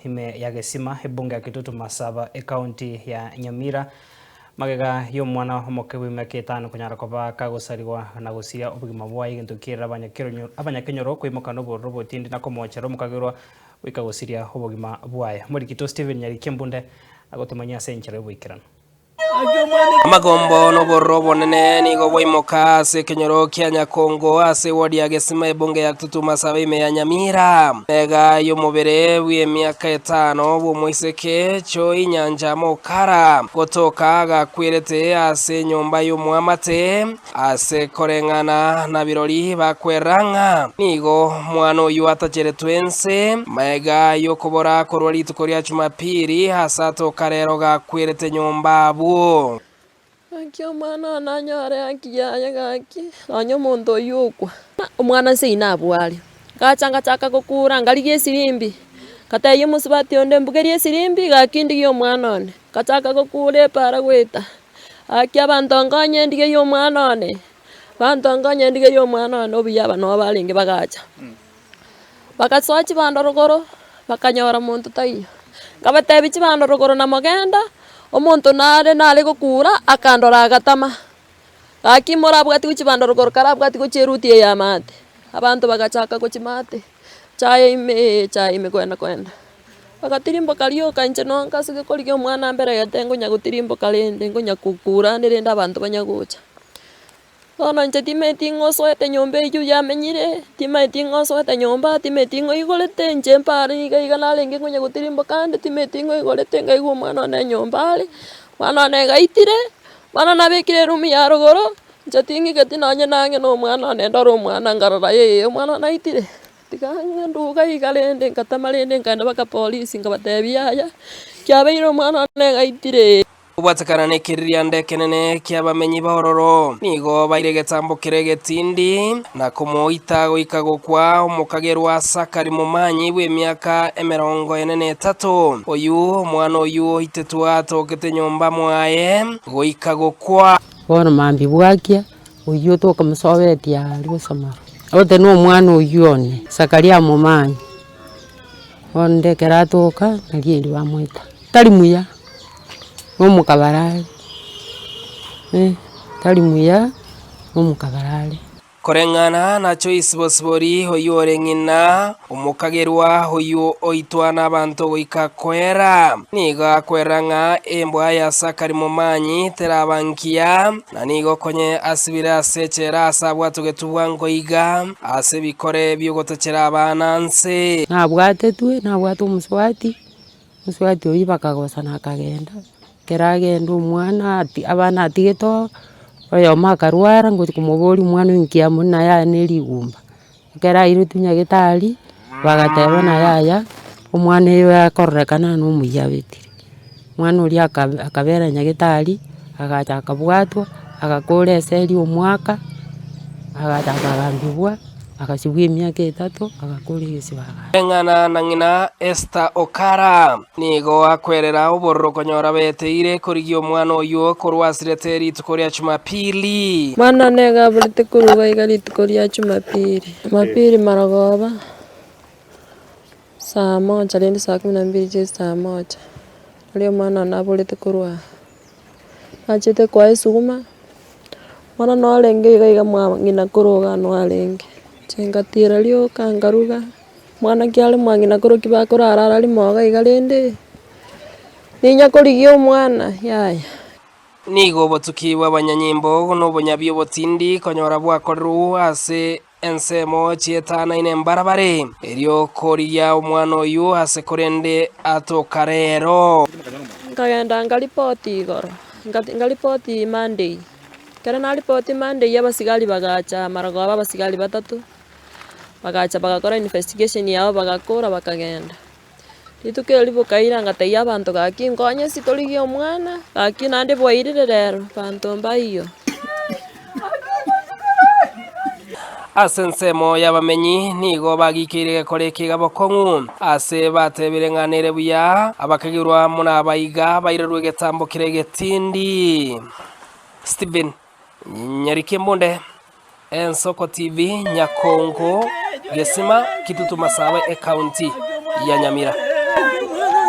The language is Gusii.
Ime ya Gesima, ebunge ya Kitutu Masaba, ekaunti ya Nyamira, magega y'omwana omoke bw'emiaka etano konyara koba kagosarigwa na gosiria obogima bwaye egento kierire abanyakenyoro koimoka nobororo obotindi na komochera omokagerwa goika gosiria obogima bwaye. Omorikito Stephen Nyariki Embunde agotomanyia ase enchera y'oboikeranu. Amagombo na obororo obonene nigo bwaimoka ase ekenyoro kia Nyakongo ase ewodi ya Gesima ebunge ya Kitutu Masaba ime ya Nyamira. Mega y'omobere bw'emiaka etano bw'omoiseke Choi Nyancha Mokara gotoka gakwerete ase enyomba y'omoamate Ase koreng'ana na birori bakwerera ng'a nigo omwana oyio atacheretwe ense, magega y'okobora korwa rituko ria Jumapili ase atoka rero gakwerete nyomba abwo. Gaki omwana one anyore haki yaye gaki, nonya omonto oyio okwa. Omwana nse ina abware, ngacha ngachaka gokura ngarigia esirimbi, ngatebia omosubati onde mbugerie esirimbi gaki ndigie omwana one, ngachaka gokura epaara goeta. Gaki abanto nkonye endige y'omwana one, abanto nkonye endige y'omwana one obuya aba noo barenge bagacha. Bagasoa chibando rogoro, bakanyora monto taiyo. Nkabatebia chibando rogoro namogenda, omonto nare nare gokura akandora agatama. Gaki morabwati chibando rogoro karabwati gochia eruti eye ya maate. Abanto bagachaka gochia maate, chaye ime chaye ime kwenda kwenda. Bagatirimboka rioka inche nonka ase korigia omwana mberegete ngonya gotirimboka rende ngonya kokura ande rende abanto banya gocha. Bono inche timanyeti ng'a osoete nyomba eywo yamenyire, timanyeti ng'a osoete nyomba, timanyeti ng'a oigorete, inche mpare iga iga narenge ngonya gotirimboka ande, timanyeti ng'a oigorete nkaigwa omwana one nyomba are, omwana one gaitire, bono nabekire eroom ya rogoro, inche ting'igeti nonye na ang'e na omwana one ndore omwana nkarora eh omwana one aitire. Tiga ng'a nduga iga rende, ngatama rende nkaenda mpaka polisi nkabatebia yaya, kiabeire omwana one gaitire. Kobwatekana nekeririanda ekenene ki'abamenyi b'ororo, nigo baire egetambo keria egetindi, na komoita goika gokwa omokagerwa Sakari momanyi bw'emiaka emerongo ene na etato, oyio omwana oyio oitetwe atokete nyomba mwaye goika gokwa. Bono mambia bwakia. Oyio tokomosobetia aria gosomera, ote na omwana oyio one, Zakaria amomanyi, bono ekero atoka nario erio bamoita. Tari muya, na omokabara are, eh, tari muya, na omokabara are. Koreng'ana na Joyce Bosibori, oyio ore ng'ina Omokagerwa oyio oitwa nabanto goika koera, nigo akwera ng'a embwa ya Sakari momanyi teraba ngiya, na nigo konye asibire ase echela ase abwatogetwe bwango iga, ase ebikore bi'ogotachera abana nse. Nabwatetwe, nabwate omosubati, omosubati oyio bakagosana akagenda, ekero agenda omwana ati abana atigete oo, oyomo akarwara ngochi komoboria omwana oyo nki amo naye aye na erigumba. Ekero airetwe nyagetari, bagateba ng'a yaya, omwana oyo akororekana na omuya abetire. Omwana oria aka- akabera nyagetari, agacha akabwatwa, agakora eseri omwaka, agacha akagambigwa, agasibwa emiaka etato, agakora egesibo agacha. Eng'ana na ng'ina Esther Okara nigo akwerera obororo konyora beteire korigia omwana oyio korwa asirete rituko ria Jumapili. Omwana one iga aborete korwa iga rituko ria Jumapili, Jumapili marogoba, saa moja rende saa kumi na mbili chia saa moja, nario omwana one aborete korwa aa. Nachete koa esuguma, bono norenge iga iga mwa ng'ina koro iga noarenge, inche ngatira rioka nkaruga, mwana ki are mwa ng'ina koro ki bakorara ara rimo iga iga rende, ninya korigia omwana yaya. Nigo obotuki bw'abanyanyimbo na obonyabi obotindi konyora bwakorirwe ase ensemo chietanaine mbarabare, erio korigia omwana oyio ase korende atoka rero. Nkagenda nkaripoti igoro, nkaripoti Monday, ekero naripoti Monday abasigari bagacha marogoba abasigari batato, bagacha bagakora investigation yabo bagakora bakagenda. Rituko erio bokaira ngatebia abanto gaki nkonye ase torigie omwana, gaki naende bwairire rero, banto mbaiyo. Ase ensemo y'abamenyi nigo bagikeire egekora eke iga bokong'u, ase batebire ng'a nere buya abakegirwa amo nabaiga bairerwe egetambo kere egetindi. Stephen Nyariki Embunde, Ensoko TV, Nyakongo, Gesima, Kitutu Masawe, Ekaunti ya Nyamira.